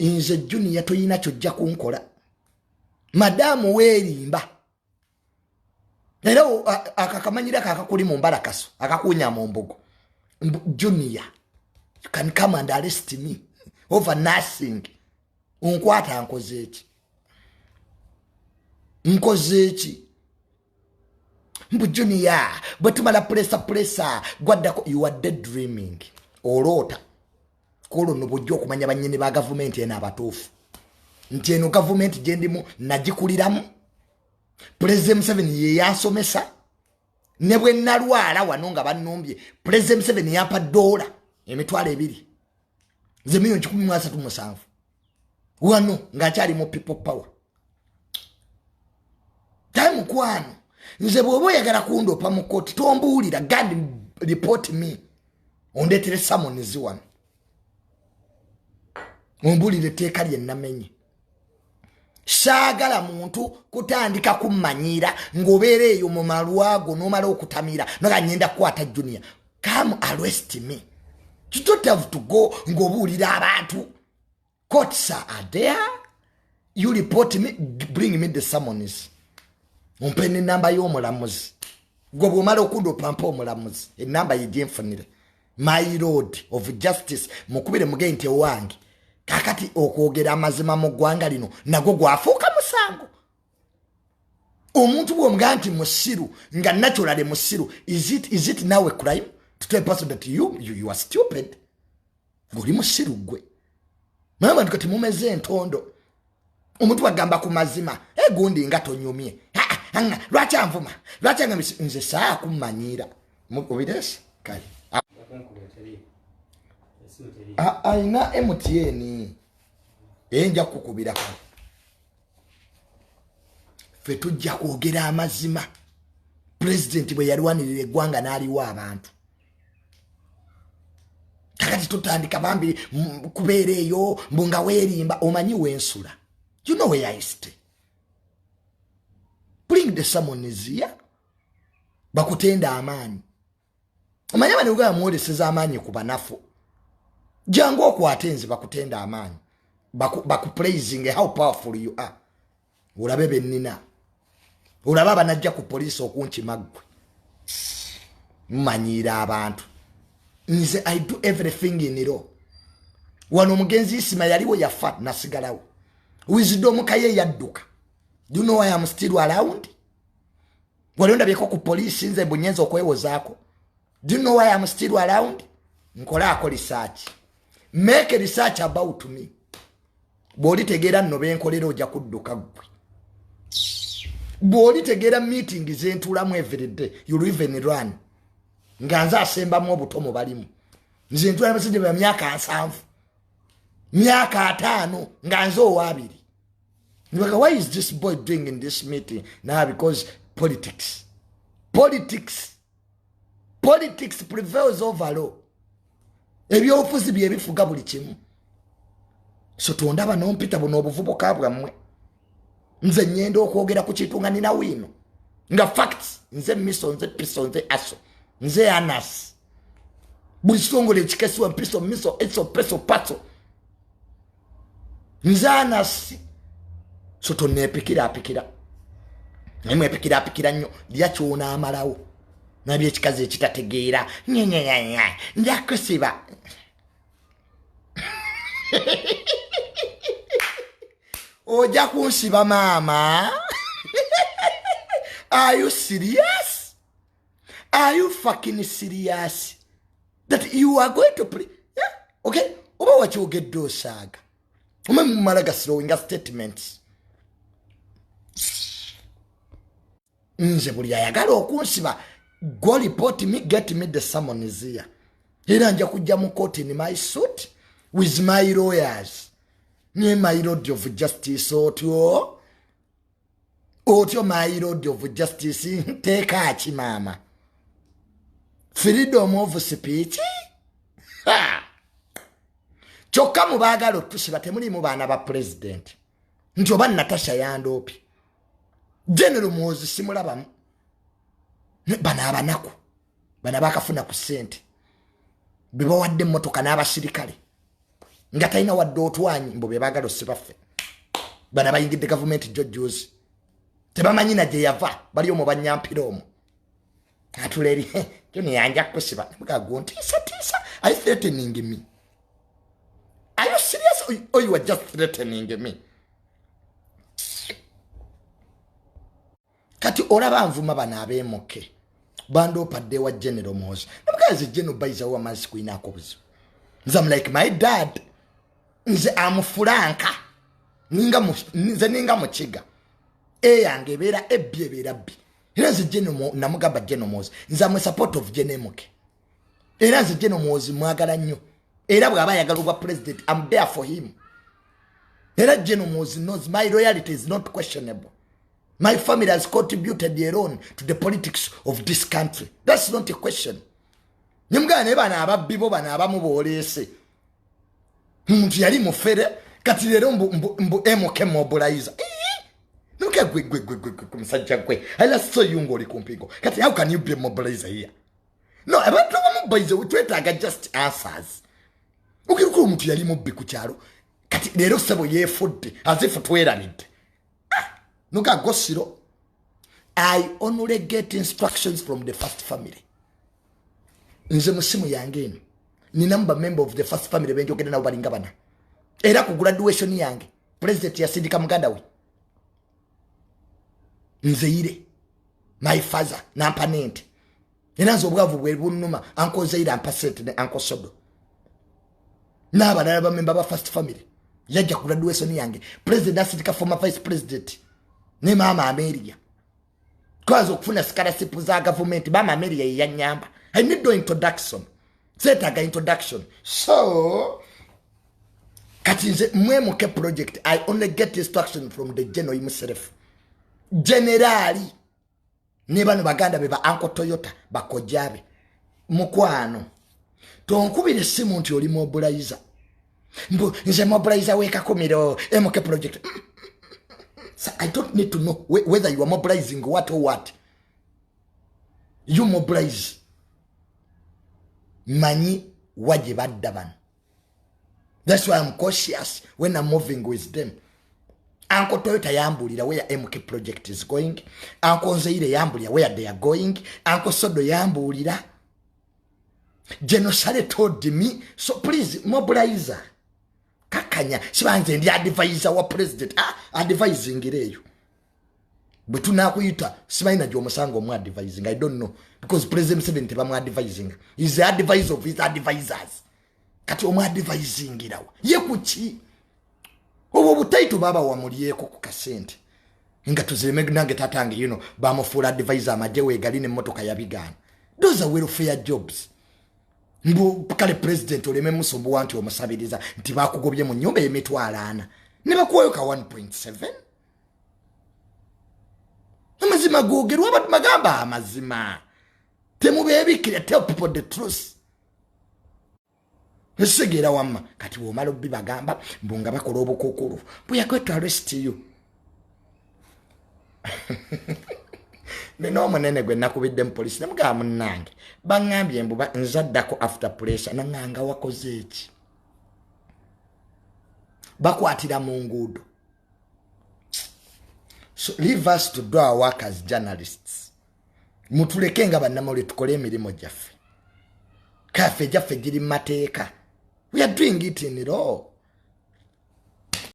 Nze Junior toyina kyojja kunkola. Madamu weerimba. Era akakamanyira kakakuli mu mbalakaso akakunya mu mbugo. Junior, you can come and arrest me over nothing. Onkwata nkoze eki? Nkoze eki? Mbu Junior, bwe tumala pulesa pulesa gwaddako, you are dead dreaming. Oloota. Kwolwo nno bw'ojja okumanya bannyini ba gavumenti eno abatuufu. Nti eno gavumenti gye ndimu nagikuliramu. Pulezidenti Museveni ye yansomesa. Ne bwe nalwala wano nga bannumbye, Pulezidenti Museveni yampa ddoola 20,000. Ze miliyoni 137. Wano nga nkyali mu People Power. Tayi mukwano, nze bw'oba oyagala kundoopa mu kkooti tombuulira, gand report me. Ondeetere summons wano. Ombuulire etteeka lye namenye. Saagala muntu kutandika kummanyiira ng'obeera eyo mu malwago n'omala okutamira naga ngenda kukwata Junior. Come arrest me. You don't have to go ng'obuulira abantu. Courts are there. You report me, bring me the summons. Ompe n'ennamba y'omulamuzi. Gwe bw'omala okundoopa mpa omulamuzi. Ennamba ye gyenfunire. My Lord of Justice, mukubire mugende nti owange. Kakati okwogera amazima mu ggwanga lino nagwo gwafuuka musango. Omuntu bw'omugamba nti musiru nga naturally musiru, is it now a crime to tell a person that you are stupid? Ng'oli musiru ggwe. Naye abantu kati mumeze entondo. Omuntu agamba ku mazima, egundi nga tonyumye. Lwaki anvuma? Lwaki angambye nze saakummanyiira? Obireese? Kale. Ayina MTN. Nja kukubirako. Ffe tujja kwogera amazima. Pulezidenti bwe yalwanirira eggwanga n'aliwa abantu. Kakati tutandika bambi kubeera eyo mbu nga weerimba omanyi wensula. You know where I stay. Bring the summons here. Bakutenda amaanyi. Omanyi abano uganda mwoleseza amaanyi ku banafu. Jangu okwate nze bakutenda amaanyi. Baku praising how powerful you are. Olabe bennina. Olabe abanajja ku poliisi okunkima ggwe. Mmanyiira abantu. Nze I do everything in law. Wano omugenzi Isima yaliwo yafa nasigalawo. Wisdom Kaye yadduka. Do you know why I'm still around? Wali ondabyeko ku poliisi nze mbu nyenza okwewozaako. Do you know why I'm still around? Nkolaako research. Make a research about me. Bw'olitegeera nno benkolera ojja kudduka ggwe. Bw'olitegeera meeting zentuulamu everyday, you'll even run. Nga nze asembamu obuto mu balimu. Nze ntuula n'abasajja ba myaka 70. Myaka 50 nga nze owaabiri. Nibaka, why is this boy doing in this meeting? Now because politics. Politics. Politics prevails over law. Ebyobufuzi bye bifuga buli kimu. So tondaba n'ompita buno obuvubuka bwammwe. Nze nyenda okwogera ku kintu nga nina wiino. Nga facts, nze miso, nze piso, nze aso, nze anas. Buli kitongole ekikesiwa mpiso, miso, eso, peso, paso. Nze anasi. So toneepikira apikira. Naye mwepikira apikira nnyo, lya ky'onaamalawo. Nabye ekikazi ekitategeera. Nyenyanyanya, nja kusiba. Ojja kunsiba maama. Are you serious? Are you fucking serious? That you are going to play? Yeah? Okay? Oba wakyogedde osaaga. Omwe mumala ga statements. Nze buli ayagala okunsiba, go report me, get me the summons here. Era nja kujja mu court in my suit with my lawyers. Ne my Lord of Justice otyo. Otyo my Lord of Justice nteeka ki maama? Freedom of speech? Ha! Kyokka mu baagala otusiba temulimu baana ba president. Nti oba Natasha yandoopi. General Muhoozi simulabamu. Bano abanaku. Bano abaakafuna ku ssente. Be bawadde emmotoka n'abasirikale. Nga talina wadde otwanyi, mbu be baagala osibaffe. Bano bayingidde gavumenti jjo juzi, tebamanyi na gye yava, bali omwo banyampira omwo. Atula eri joni yanja kusiba mugagontiisatiisa. Are you threatening me? Are you serious or you are just threatening me? Kati olaba nvuma bano abeemuke bandoopadde wa General Muhoozi. Namukazi General bayizawo amazzi kulinaako obuzibu. Nze am like my dad, nze amufulanka nze ninga mukiga eyange ebeera ebbi ebeera bbi. Era nze General namugamba General Muhoozi, nze am support of General Muke. Era nze General Muhoozi mwagala nnyo, era bw'aba ayagala obwa president, am there for him. Era General Muhoozi knows my loyalty is not questionable. My family has contributed alone to the politics of this country. That's not a question. Nyamugana naye bano ababbi bo, bano abamu booleese. Omuntu yali mufere, kati leero mbu MK mobilizer. Nuke gwe gwe gwe gwe gwe musajja gwe. I last saw you ng'oli ku mpingo. Kati how can you be a mobilizer here? No, abantu abamu boys twetaaga just answers. Okirukula omuntu yali mubbi ku kyalo. Kati leero ssebo yeefudde as if twerabidde. Nuka gosiro. I only get instructions from the first family. Nze mu simu yange eno nina mba member of the first family benjogera nabo balinga bana. Era ku graduation yange president yasindika muganda we Nzeire, my father, nampa nente. Era nze obwavu bwe bunnuma, Uncle Zeire ampa sente ne Uncle Sodo n'abalala bamemba ba first family. Yajja ku graduation yange, president asindika former vice president ne maama Ameria. Twaza okufuna scholarship za gavumenti, maama Ameria ye yannyamba. I need no introduction, seetaaga introduction. So kati nze mwemuke project, I only get instruction from the general himself, generali ne bano baganda be ba Uncle Toyota bakojabe. Mukwano, tonkubira essimu nti oli mobilizer, mbu nze mobilizer w'ekakumiro MK project. So I don't need to know whether you are mobilizing what or what you mobilize. Manyi wa gye badda bano. That's why I'm cautious when I'm moving with them. Uncle Toyota yambulira where MK project is going. Uncle Nzeire yambulira where they are going. Uncle Sodo yambulira. General Saleh told me, so please mobilizer. Kakanya, sibanze ndi advisor wa president. Advising eyo. Bwe tunakuyita, simanyi na gy'omusanga omu advising. I don't know. Because President Museveni tebamu advising. He's the advisor of his advisors. Kati omu advising irawa. Ye kuki? Obwo obutaito baba wamulyeko ku kasente. Nga tuzireme nange tatange, bamufuula advisor amagye weegali n'emmotoka yabigaana. Those are welfare jobs. Mbu kale president oleme musumbuwa nti omusabiriza nti bakugobye mu nnyumba emitwalo 40 ne bakuwayo ka 1.7. Amazima googerwa, abantu magamba amazima. Temubeebikira, tell people the truth. Esitegeera wamma kati bw'omala obbi bagamba mbu nga bakola obukukulu bwe arrest you. Nina omunene gwe nakubidde mu polisi nemugamba munnange baŋŋambye mbu nzaddako after pressure, naŋŋanga wakoze eki? Bakwatira mu nguudo. So leave us to do our work as journalists. Mutuleke nga bannamawulire tukole emirimu gyaffe. Kaffe gyaffe giri mu mateeka. We are doing it in law.